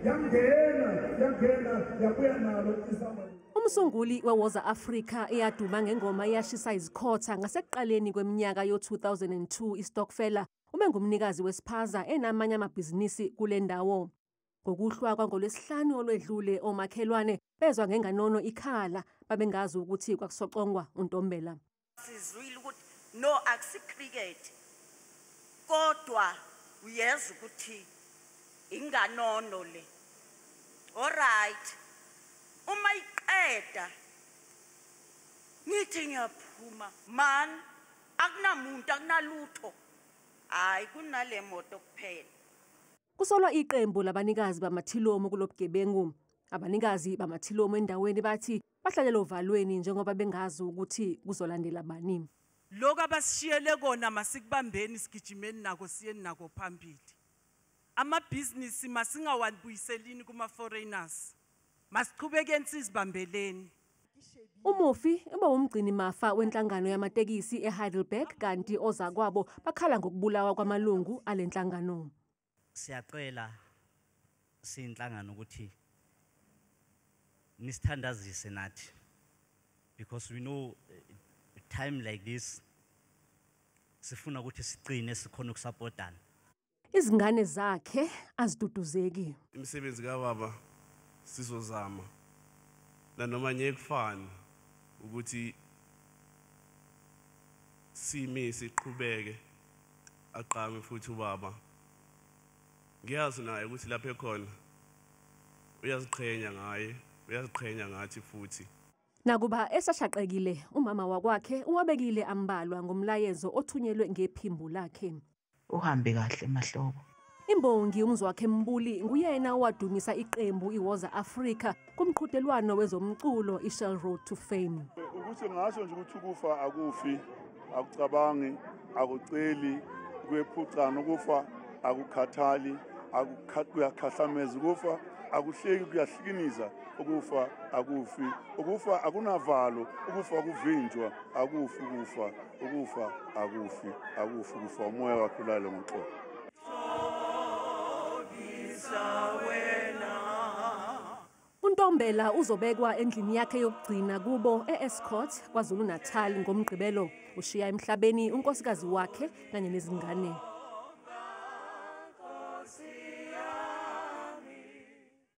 Yangena, yangena, yabuya nalo isamba. Umsunguli weWoza Africa eyaduma ngengoma eyashisa izikhotha ngasekuqaleni kweminyaka yo-2002 iStokfela ube ngumnikazi wesiphaza enamanye amabhizinisi kule ndawo. Ngokuhlwa kwangolwesihlanu olwedlule omakhelwane bezwa ngenganono ikhala babengazi ukuthi kwakusocongwa uNtombela. Sizwile ukuthi no akusi cricket kodwa uyeza ukuthi inganono le. All right. Uma iqeda ngithi ngiyaphuma man akunamuntu akunalutho. Hayi kunale moto kuphela. Kusolwa iqembu labanikazi bamathilomu kulobugebengu. Abanikazi bamathilomu endaweni bathi bahlalela ovalweni njengoba bengazi ukuthi kuzolandela bani. Lokho abasishiyele kona masikubambeni sigijimeni nako siyeni nako phambili. Amabhizinisi masingawabuyiselini kuma foreigners. Masiqhubekeni sizibambeleni. Umufi ube umgcini mafa wenhlangano yamatekisi eHeidelberg kanti ozakwabo bakhala ngokubulawa kwamalungu alenhlangano. Siyacela siyinhlangano ukuthi nisithandazise nathi because we know time like this sifuna ukuthi siqine sikhona ukusupportana. Izingane zakhe aziduduzeki. Imisebenzi kababa sizozama nanoma ngeke kufane ukuthi sime siqhubeke aqhame futhi ubaba. Ngiyazi naye ukuthi lapha ekhona uyaziqhenya ngaye, uyaziqhenya ngathi futhi. Nakuba esashaqekile umama wakwakhe uwabekile ambalwa ngomlayezo othunyelwe ngephimbo lakhe. Uhambe kahle mahlobo. Imbongi uMzwakhe Mbuli nguyena owadumisa iqembu iWoza Africa kumqhudelwano wezomculo iShell Road to Fame. Ukuthi ngasho nje ukuthi ukufa akufi, akucabangi, akuceli, kuyephucana ukufa, akukhathali, akukhahlameza ukufa, akuhleki kuyahlikiniza ukufa akufi, ukufa akunavalo, ukufa akuvinjwa, akufi ukufa, ukufa akufi, akufi ukufa umoya wakhe ulale ngoxolo. UNtombela uzobekwa endlini yakhe yokugcina kubo e-Escort KwaZulu-Natal ngoMgqibelo. Ushiya emhlabeni unkosikazi wakhe kanye nezingane.